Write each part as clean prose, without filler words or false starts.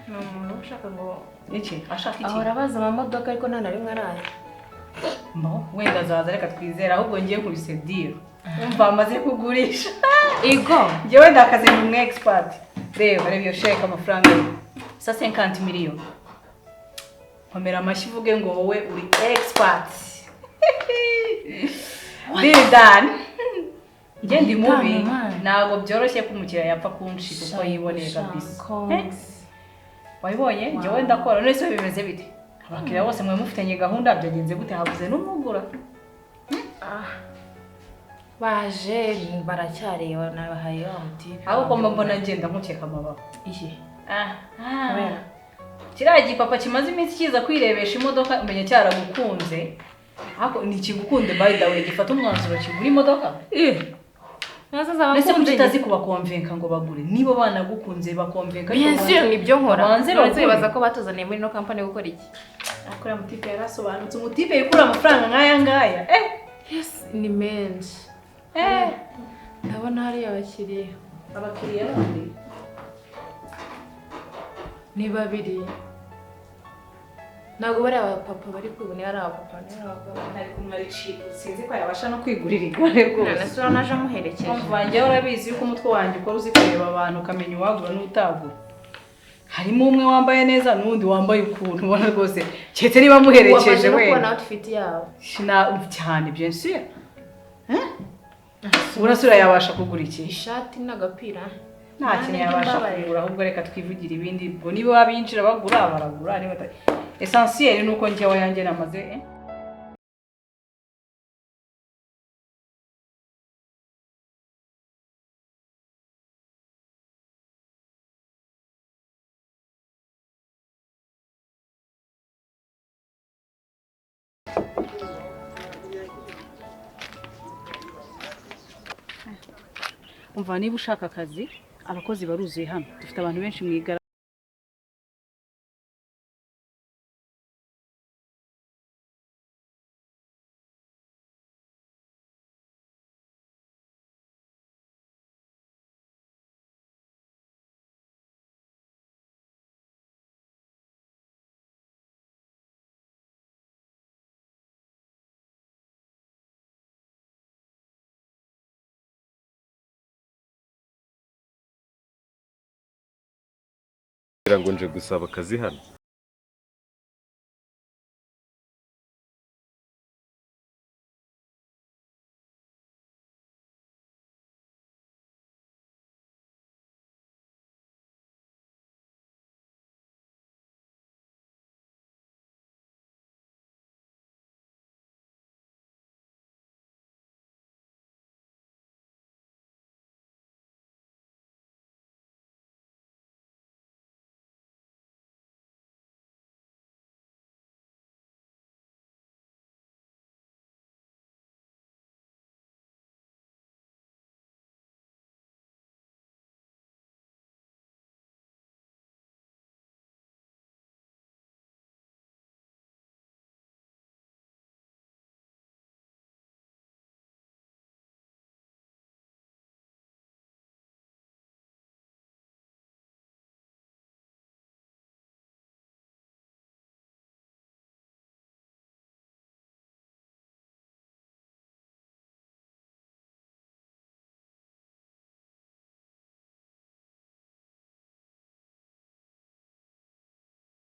Ni umuntu ushaka ngo Iki ashaka iki? Ahora abaza amamodoka, ariko nta na rimwe araza. Mbo wenda azaza, reka twizere. Ahubwo ngiye kubise deal. Umva, amaze kugurisha. Igo. Njyewe ndakaze ni umu expert. Reba, reba iyo sheke, amafaranga ye. Sa 50 miliyoni. Komera amashyi uvuge ngo wowe uri expert. Deal done. Njye ndi mubi, ntabwo byoroshye ko umukiriya yapfa kuncika uko yiboneye kabisa. Wabibonye? Njyewe ndakora. None se bimeze bite? Abakiriya bose mwe mufitanye gahunda, byagenze gute? Habuze n'umugura? Baje, baracyareba, nabahaye wa mutipe. Ahubwo mbona ngenda nkukeka amababa. Iki? Ah. Kubera? Kiriya gipapa kimaze iminsi kiza kwirebesha imodoka, umenya cyaragukunze. Ariko ntikigukunde, by the way, gifata umwanzuro kigura imodoka. Nazo Mbese kuki zabakunze. utazi kubakonvenka ngo bagure? Niba banagukunze, bakonvenka. Bien sûr, nibyo nkora. Babanze None se bagure. wibaza ko batuzaniye muri ino company gukora iki? Akora mutipe yarasobanutse, umutipe yikura amafaranga nk'aya ngaya. Eh, Yes, ni menshi. Eh. Ndabona hariya abakiriya. Abakiriya bandi? Ni babiri. Ntabwo bari abapapa bari kwibona, ari abapapa, ni abagabo. Ari kumwe ari cheap, sinzi ko yabasha no kwigurira igare rwose. None se urabona aje amuherekeje? Mpamvu wanjye, urabizi yuko umutwe wanjye ukora uzi kureba abantu ukamenya uwagura n'utagura. Harimo umwe wambaye neza n'undi wambaye ukuntu ubona rwose keretse niba amuherekeje. Wamaze no kubona Wenda outfit yabo. Sina cyane, bien sûr. Urasura yabasha kugura iki? Ishati n'agapira. Nta kintu yabasha kugura. Ahubwo reka twivugire ibindi. Ubwo niba binjira bagura, baragura, niba essentiel ni uko njyewe yanjye namaze, eh? Umva, niba ushaka akazi, abakozi baruzuye hano, dufite abantu benshi mu igara. Kugira ngo nje gusaba akazi hano.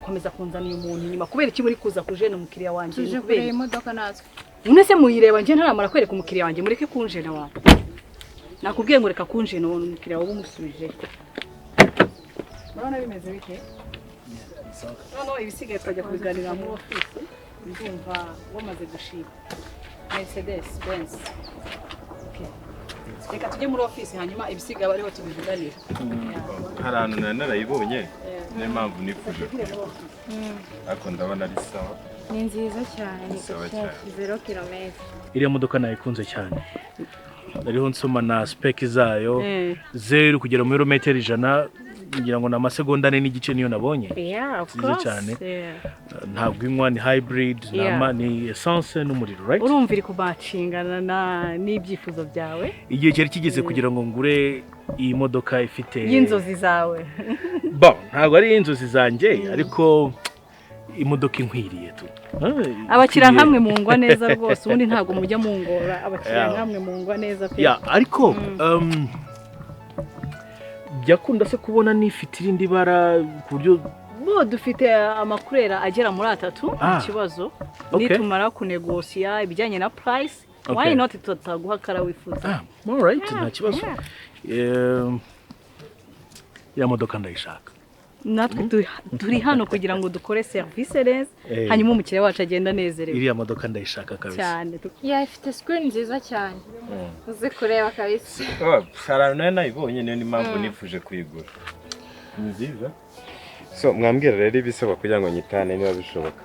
Komeza kunzanira umuntu inyuma, kubera iki muri kuza kujena umukiriya wanjye? Tuje Ni kubera kureba iki? imodoka natwe. None se muyireba njye ntaramara kwereka umukiriya wanjye? Mureke kunjena wawe. Nakubwiye ngo reka kunjena, ubona umukiriya wawe umusubije. Murabona bimeze bite? Noneho ibisigaye tukajya kubiganira muri ofisi. Ndumva wamaze gushima Mercedes Benz. Okay. Reka tujye muri ofisi, hanyuma ibisigaye abe ariho tubivuganira. Hari ahantu nari narayibonye, niyo mpamvu nifuje kuyigura, ariko ndabona ari sawa. Ni nziza cyane, ni Sawa cyane. 0 kilometero. Iriya modoka nayikunze cyane, nariho nsoma na spec zayo, 0 kugera muri metero 100 ngira ngo ni amasegonda 4.5, niyo nabonye. Yeah, of Nziza course. cyane. Yeah. Ntabwo inywa, ni hybrid, ni Yeah. ni essence n'umuriro, right? Urumva iri kumacingana n'ibyifuzo byawe. Igihe cyari kigeze kugira ngo ngure iyi modoka ifite y'inzozi zawe. Bon, ntabwo ari inzozi zanjye, ariko imodoka inkwiriye tu. Abakiriya nkamwe mungwa neza rwose, ubundi ntabwo mujya mungora, abakiriya nkamwe mungwa neza pe. Yeah, ariko byakunda se kubona nifite irindi bara ku buryo Bo dufite amakurera agera muri atatu, ikibazo nitumara kunegosiya ibijyanye na price, why not tutaguha kara wifuza. All right, nta kibazo. Ya modoka ndayishaka. Natwe turi hano kugira ngo dukore service neza, hanyuma umukiriya wacu agenda anezerewe. Iriya modoka ndayishaka kabisa. Cyane. Yeah, ifite screen nziza cyane. Uzi kureba kabisa. Hari nayo nayibonye, niyo mpamvu nifuje kuyigura. Ni nziza. So mwambwira rero ibisabwa kugira ngo nyitane niba bishoboka.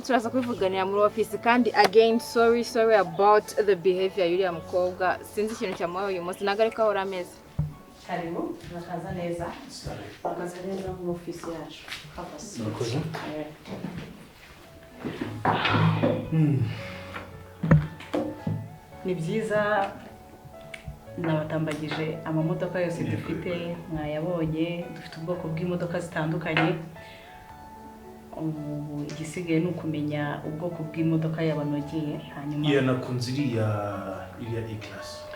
Turaza kubivuganira muri office, kandi again sorry about the behavior y'uriya mukobwa. Sinzi ikintu cyamubaye uyu munsi, ntabwo ariko ahora ameze. Karibu, bakaza neza. Bakaza neza muri office yacu. Murakoze. Ni byiza, nabatambagije amamodoka yose dufite, mwayabonye, dufite ubwoko bw'imodoka zitandukanye. Ubu igisigaye ni ukumenya ubwoko bw'imodoka yabanogeye, hanyuma Iya, nakunze iriya E-class.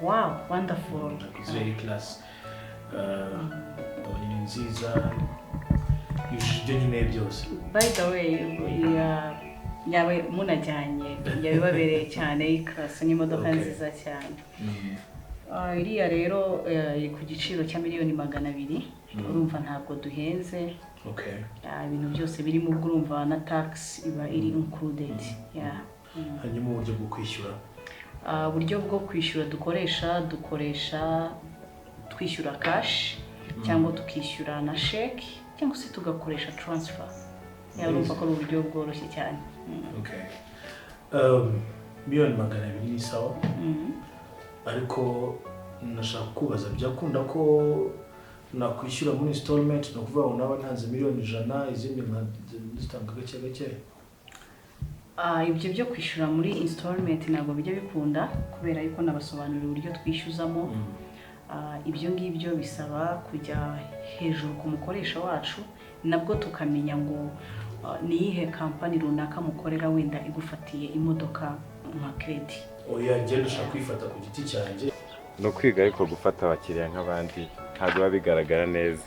Wow, wonderful. Nakunze iriya E-class. Ni nziza, yujuje ibyo nkeneye byose. By the way, yawe munajyanye yabibabereye cyane. E-class ni imodoka nziza cyane. Iriya rero iri ku giciro cya 200,000,000. Urumva ntabwo duhenze. Ibintu byose birimo, ubwo urumva na tax iba iri included. Hanyuma uburyo bwo kwishyura? Uburyo bwo kwishyura dukoresha twishyura cash, cyangwa tukishyura na cheque, cyangwa se tugakoresha transfer. Urumva ko ari uburyo bworoshye cyane. 200,000,000 ni sawa. Ariko nashaka kubaza, byakunda ko nakwishyura muri installment, no kuvuga ngo naba ntanze 100,000,000 izindi nkazitanga gake gake? Ibyo byo kwishyura muri installment ntabwo bijya bikunda, kubera yuko nabasobanurira uburyo twishyuzamo. Ibyo ngibyo bisaba kujya hejuru ku mukoresha wacu, nabwo tukamenya ngo ni iyihe kampani runaka mukorera wenda igufatiye imodoka nka credit. Oya, njye ndashaka kwifata ku giti cyanjye. No kwiga ariko gufata abakiriya nk'abandi ntabwo biba bigaragara neza.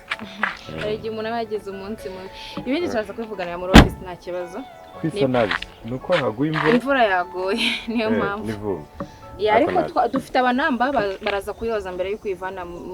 Hari igihe umuntu aba yagize umunsi mubi. Ibindi turaza kubivuganira muri office, nta kibazo. Kwisa nabi ni uko haguye imvura. Imvura yaguye niyo mpamvu. N'ivumbi. Ariko dufite abanamba baraza kuyoza mbere yo kuyivana mu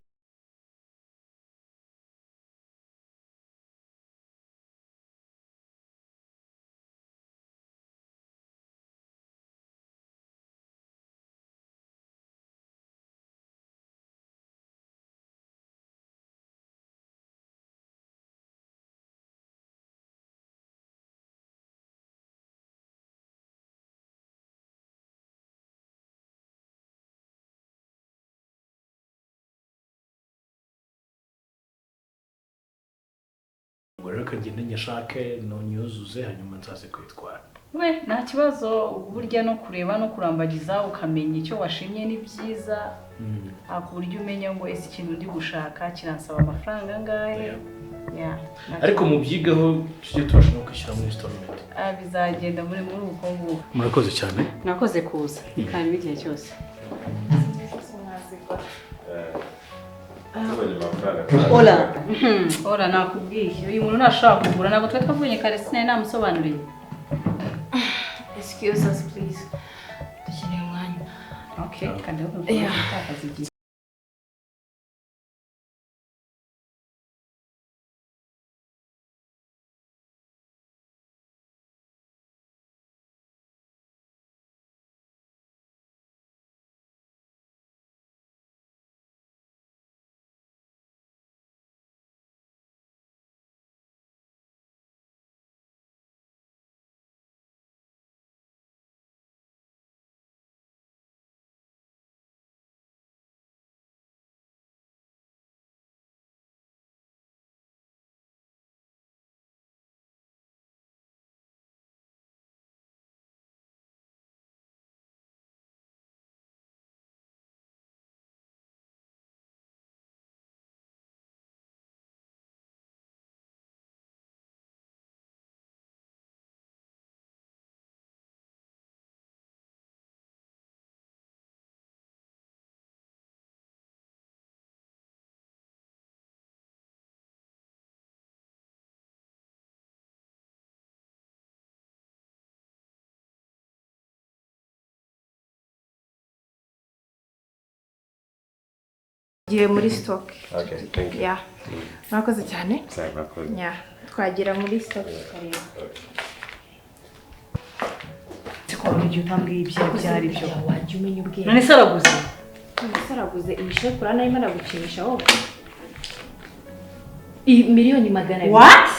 Reka ngende nyashake nonyuzuze, hanyuma nzaze kwitwara. We nta kibazo, burya no kureba no kurambagiza ukamenya icyo washimye ni byiza. Ku buryo umenya ngo ese ikintu ndi gushaka kiransaba amafaranga angahe. Ariko mubyigeho tujye tubasha no kwishyura muri installment. Bizagenda muri ubukungu. Murakoze cyane. Mwakoze kuza kandi igihe cyose. Hola. Hola, nakubwiye. Uyu muntu ntashaka kugura, ntabwo twe twavuganye kare, sinari namusobanuriye. Excuse us please. Dukeneye umwanya. Okay, kandi gutakaza igihe. Giye muri stock. Okay, thank you. Yeah, murakoze cyane. Sawa, murakoze. Yeah, twagera muri stock tukareba. Siko wari ugiye utambwiye ibyo ibyo ari byo. Wajya umenya ubwenge. None se araguze? None se araguze iyi shekura nayo imara gukinisha wowe? Iyi 200,000,000. What?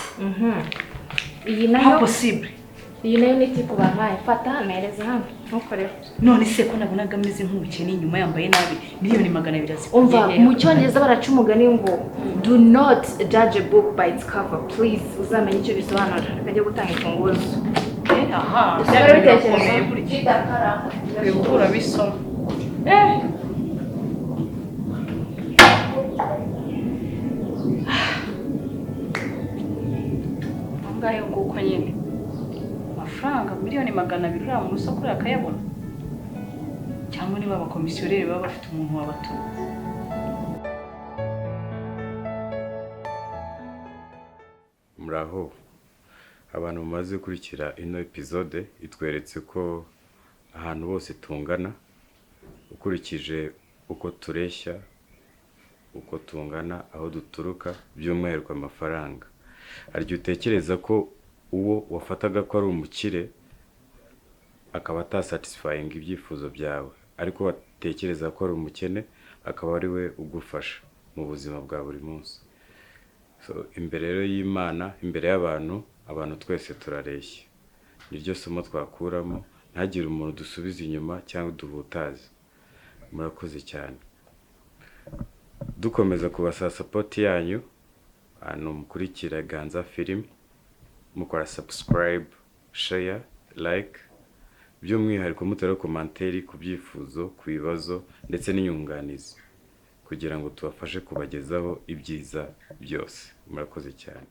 Iyi How nayo possible? Iyi nayo ni tipu bampaye. Fata mpereza hano, ntukoreho. None se ko nabonaga ameze nk'umukene inyuma, yambaye nabi, 200,000,000 azikuye Umva, hehe? mu Cyongereza baraca umugani ngo "Do not judge a book by its cover." Please, uzamenye icyo bisobanura. Reka njye gutanga imfunguzo. Eh, aha. Usigare Bya bintu ubitekereza. birakomeye burya. Ukwiye gukuramo isomo. Eh, aho ngaho nguko nyine, amafaranga 200,000,000 uriya muntu usoko uriya akayabona, cyangwa niba abakomisiyoneri baba bafite umuntu wabatuma. Muraho, abantu mumaze gukurikira ino episode. Itweretse ko ahantu hose tungana, ukurikije uko tureshya, uko tungana, aho duturuka, by'umwihariko amafaranga. Hari igihe utekereza ko uwo wafataga ko ari umukire akaba atasatisfyinga ibyifuzo byawe, ariko watekereza ko ari umukene akaba ari we ugufasha mu buzima bwa buri munsi. So, imbere rero y'Imana, imbere y'abantu, abantu twese turareshya. Niryo somo twakuramo, ntagire umuntu dusubiza inyuma cyangwa duhutaza. Murakoze cyane. Dukomeza kubasaba support yanyu, ahantu mukurikira Ganza Film, mukora subscribe, share, like, by'umwihariko mutera commentaire ku byifuzo, ku bibazo ndetse n'inyunganizi, kugira ngo tubafashe kubagezaho ibyiza byose. Murakoze cyane.